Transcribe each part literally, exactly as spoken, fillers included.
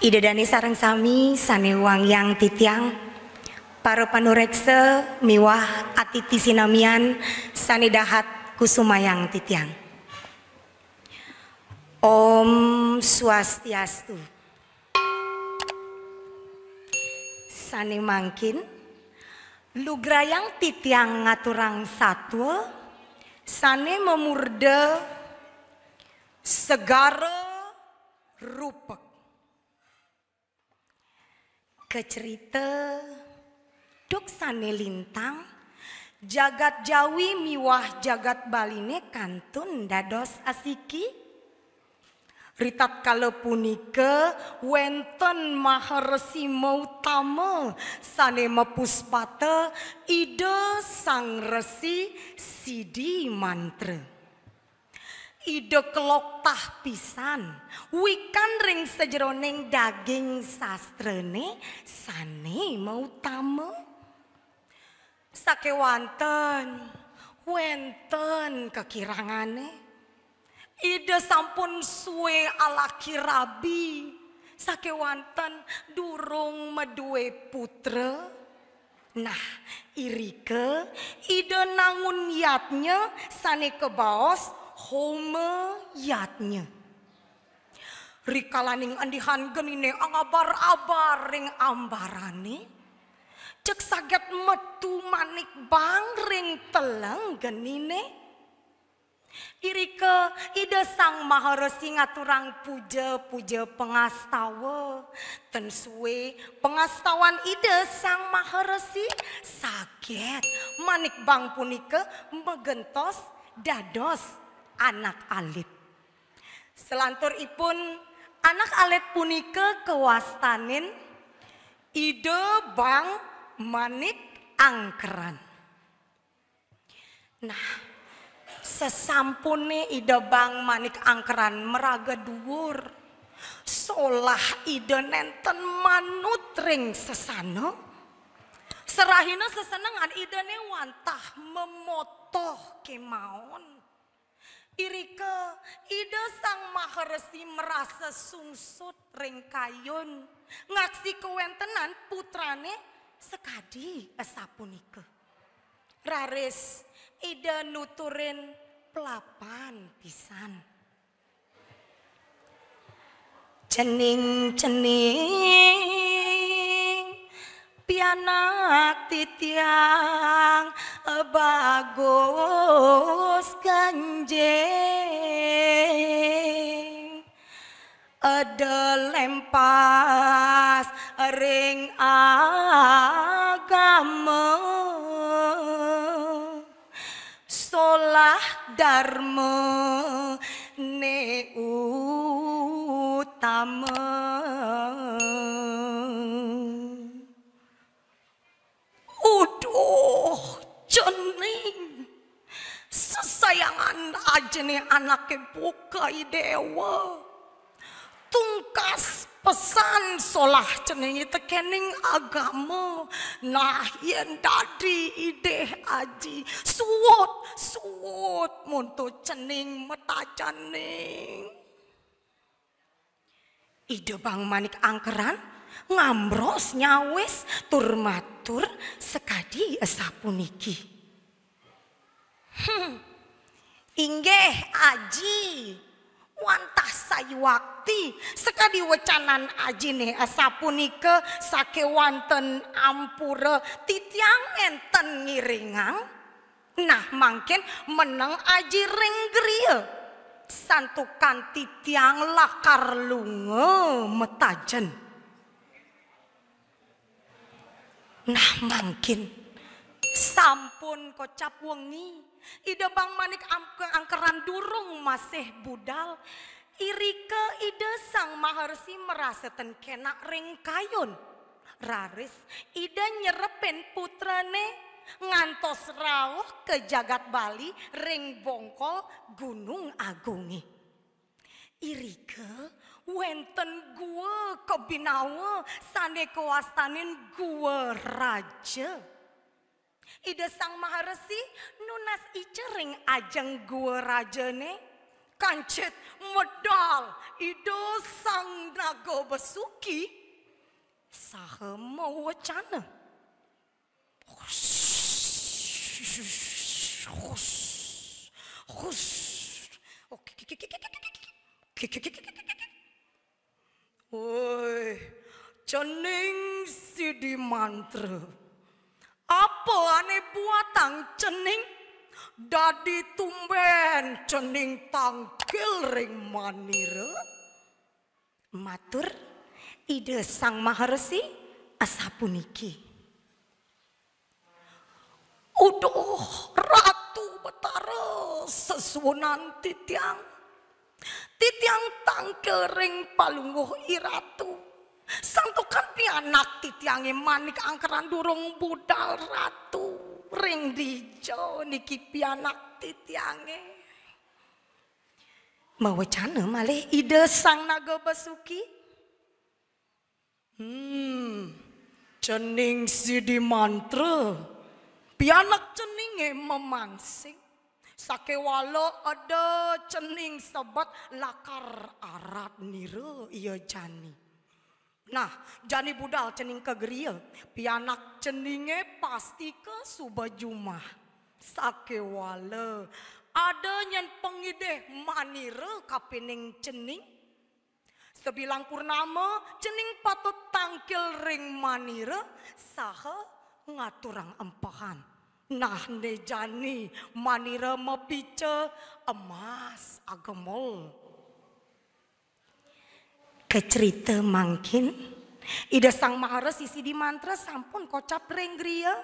Ida dané sareng sami sané wangiang titiang, para panuréksa miwah atiti sinamian sané dahat kusumayang titiang. Om Swastiastu. Sané mangkin, lugrayang titiang ngaturang satua sané mamurda Segara Rupek. Kacerita duk sané lintang, jagat Jawi miwah jagat Baliné kantun dados asiki. Ritatkala punika wénten Maharesi Mautama sané mapuspata Ida Sang Resi Sidi Mantra. Ida keloktah pisan wikan ring sajeroning daging sastrané sané mautama. Sakéwanten wénten kakirangané. Ida sampun sué alaki rabi, sakéwanten durung madué putra. Nah, irika Ida nangun yadnya sané kabaos Homa Yadnya. Rikalaning endihan geniné angabar-abar ring ambarané, jeg saget metu manik bang ring teleng geniné. Irika Ida Sang Maharesi ngaturang puja-puja pangastawa. Ten sué pangastawan Ida Sang Maharesi saget manik bang punika magentos dados anak alit. Selanturipun anak alit punika kawastanin Ida Bang Manik Angkeran. Nah, sasampuné Ida Bang Manik Angkeran maraga duur, solah Ida nénten manut ring sesana. Sarahina sesenengan Idané wantah mamotoh kémaon. Irika Ida Sang Maharesi marasa sungsut ring kayun ngaksi kawéntenan putrané sakadi asapunika. Raris Ida nuturin plapan pisan. Cening-cening pianak titiang bagus ganjing, eda lempas ring agama. Solah darma né utama. Uduh, cening. Sesayangan ajiné anaké buka I Déwa. Tungkas pesan solah cening tekéning agama. Nah, yén dadi idih aji, suud, suud monto cening matajaning. Ida Bang Manik Angkeran ngambros nyawis tur matur sakadi asapuniki. Hmm. Inggih, Aji, wantah sayuwakti sakadi wecanan Ajiné asapunika, sakéwanten ampura titiang nénten ngiringang. Nah, mangkin meneng Aji ring griya, santukan titiang lakar lunga matajen. Nah, mangkin sampun kocap wengi, Ida Bang Manik Am-, Angkeran durung masih budal. Irika Ida Sang Maharsi marasa ten kenak ring kayun. Raris Ida nyerepin putrane ngantos rauh ka jagat Bali ring bongkol Gunung Agunge. Irika wenten gua kabinawa sane kawastanin Gua Raja. Ida Sang Maharsi nunas ica ring ajeng Gua Rajane, kancit medal Ida Sang Naga Besuki saha mawecana. Hus, hus, hus. Woi, cening sidi mantra. Apa ane buatang cening? Dadi tumben cening tangkil ring manira? Matur Ida Sang Maharsi asapuniki. Uduh, Ratu Betara, sesuunan titiang. Titiang tangkil ring palungguh I Ratu. Santukan pianak titiange Manik Angkeran durung budal Ratu. Ring dija niki pianak titiange? Mawecana malih Ida Sang Naga Besuki. Hmm, cening sidi mantra, pianak ceninge mamansing. Sakewala eda cening sebet lakar arat nira ia jani. Nah, jani budal cening ka griya, pianak ceninge pastika suba jumah. Sakewala ada nyen pangidih manira kapining cening. Sabilang purnama, cening patut tangkil ring manira saha ngaturang empehan. Nah, ne jani manira mapica emas agemul. Kacerita mangkin, Ida Sang Maharsi sidi mantra sampun kocap ring griya.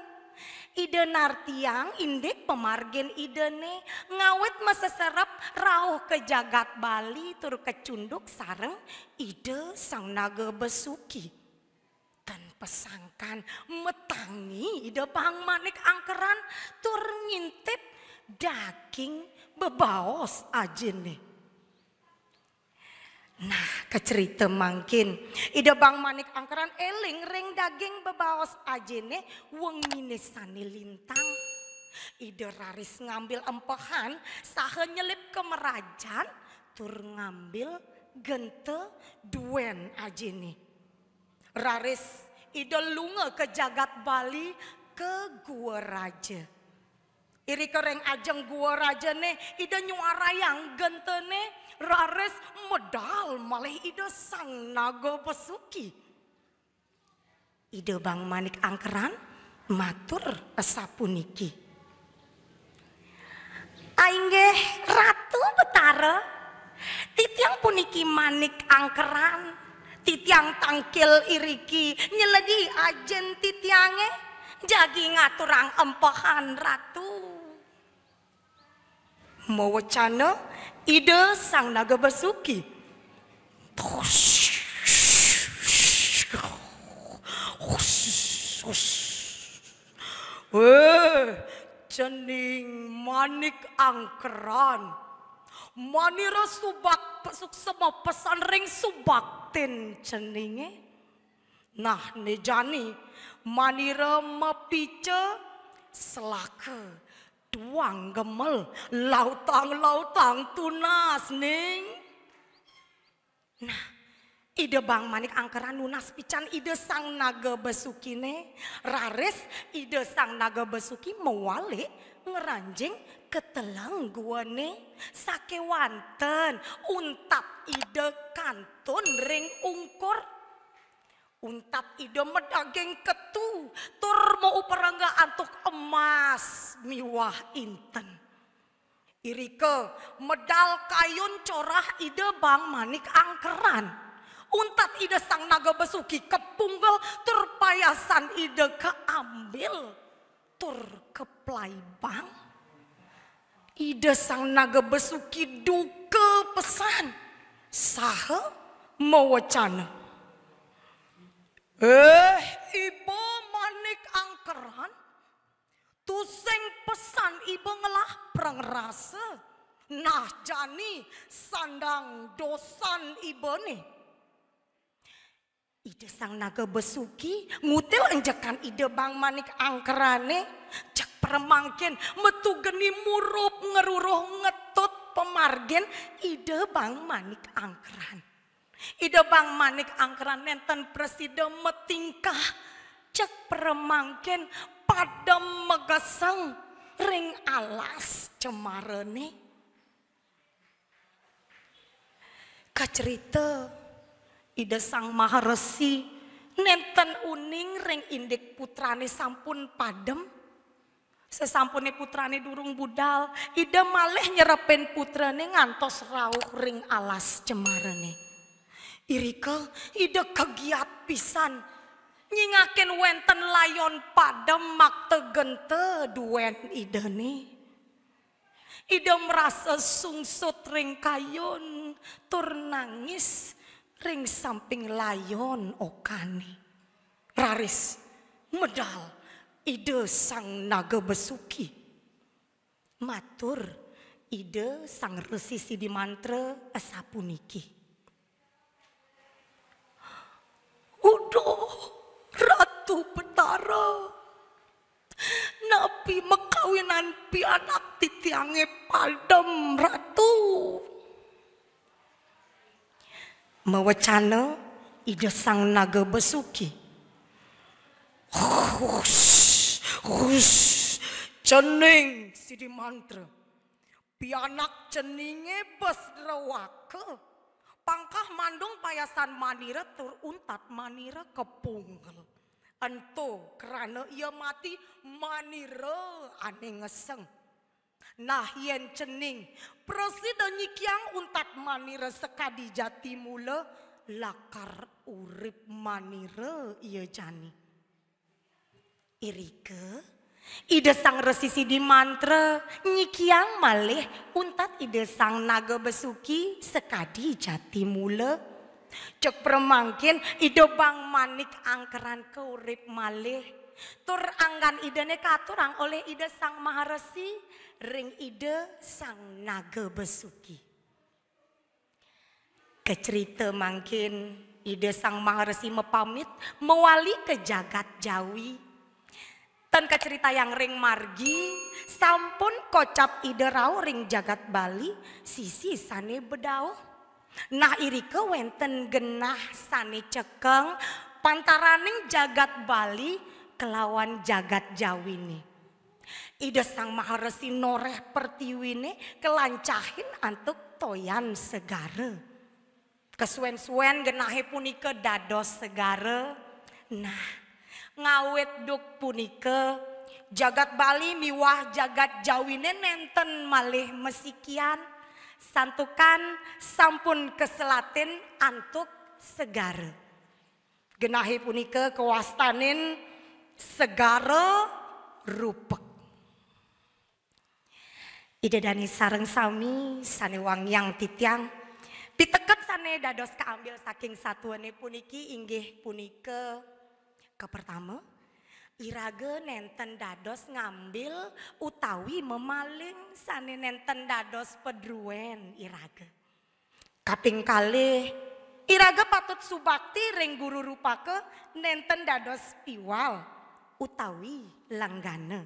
Ida nartiang indik pamargin Idane ngawit maseserep rauh ka jagat Bali tur kacunduk sareng Ida Sang Naga Besuki. Tan pasangkan matangi Ida Bang Manik Angkeran tur ngintip daging bebaos ajine. Nah, kacerita mangkin, Ida Bang Manik Angkeran eling ring daging bebaos ajine wengine sane lintang. Ida raris ngambil empehan saha nyelip ka merajan tur ngambil genta duen ajine. Raris Ida lunga ka jagat Bali ka Gua Raja. Irika ring ajeng Gua Rajane, Ida nyuarayang gentane, raris medal malih Ida Sang Naga Besuki. Ida Bang Manik Angkeran matur asapuniki. Ainggih Ratu Betara, titiang puniki Manik Angkeran, titiang tangkil iriki nyeledi ajin titiange, jagi ngaturang empehan Ratu. Mawecana Ida Sang Naga Besuki. Weh, cening Manik Angkeran. Manira subak suksma pesan ring subaktin ceninge. Nah, ne jani manira mapica selaka duang gemel lautang-lautang tunas ning. Nah, Ida Bang Manik Angkeran nunas pican Ida Sang Naga Besukine, raris Ida Sang Naga Besuki mawalik ngranjing ka teleng guane, sakewanten untat Ida kantun ring ungkur. Untat Ida madaging ketu tur mauprengga antuk emas miwah inten. Irika medal kayun corah Ida Bang Manik Angkeran. Untat Ida Sang Naga Besuki kapunggel tur payasan Ida kaambil tur kaplaibang. Ida Sang Naga Besuki duka pesan. Saha mawecana, "Eh, Iba Manik Angkeran, tusing pesan Iba ngelah prangrasa. Nah, jani sandang dosan Ibané." Ida Sang Naga Besuki ngutil enjekan Ida Bang Manik Angkerané, cek pramangkin metu geni murup ngeruruh ngetut pamargin Ida Bang Manik Angkeran. Ida Bang Manik Angkeran nénten prasida matingkah, cek pramangkin padem mageseng ring alas Cemarané. Kacerita Ida Sang Maharesi nénten uning ring indik putrané sampun padem. Sasampuné putrané durung budal, Ida malih nyerepin putrané ngantos rauh ring alas Cemarané. Irika Ida kagiat pisan nyingakin wénten layon padem makta genta duén Idané. Ida marasa sungsut ring kayun tur nangis ring samping layon okané. Raris medal Ida Sang Naga Besuki. Matur Ida Sang Resi Sidi Mantra asapuniki, "Uduh, Ratu Betara, napi makawinan pianak titiangé padem, Ratu?" Mawecana Ida Sang Naga Besuki, "Hus, hus, cening Sidi Mantra. Pianak ceningé bes drewaka. Pangkah mandung payasan manira tur untat manira kapungkel. Ento krana ia mati manira ané ngeseng. Nah, yén cening prasida nyikiang untat manira sakadi jati mula, lakar urip manira ia jani." Irika Ida Sang Resi Sidi Mantra nyikiang malih untat Ida Sang Naga Besuki sakadi jati mula. Cek pramangkin Ida Bang Manik Angkeran kaurip malih. Tur anggan Idané katurang olih Ida Sang Maharesi ring Ida Sang Naga Besuki. Kacerita mangkin Ida Sang Maharesi mapamit mawali ka jagat Jawi. Tan kaceritayang ring margi, sampun kocap Ida rauh ring jagat Bali, sisi sané bedauh. Nah, irika wénten genah sané cekeng pantaraning jagat Bali kelawan jagat Jawiné. Ida Sang Maharesi noréh pertiwiné kalancahin antuk toyan segara. Kasuén-suén genahé punika dados segara. Nah, ngawit duk punika, jagat Bali miwah jagat Jawiné nénten malih masikian, santukan sampun kaselatin antuk segara. Genahé punika kawastanin Segara Rupek. Ida dané sareng sami sané wangiang titiang, piteket sané dados kaambil saking satuané puniki inggih punika, kapertama, iraga nénten dados ngambil utawi mamaling sané nénten dados padruén iraga. Kaping kalih, iraga patut subakti ring guru rupaka nénten dados piwal utawi langgana.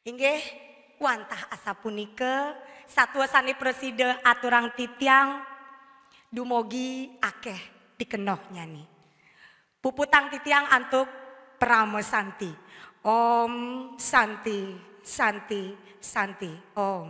Inggih, wantah asapunika satua sané prasida aturang titiang, dumugi akéh pikenohnyané. Puputang titiang antuk parama santi. Om Santi, Santi, Santi, Om.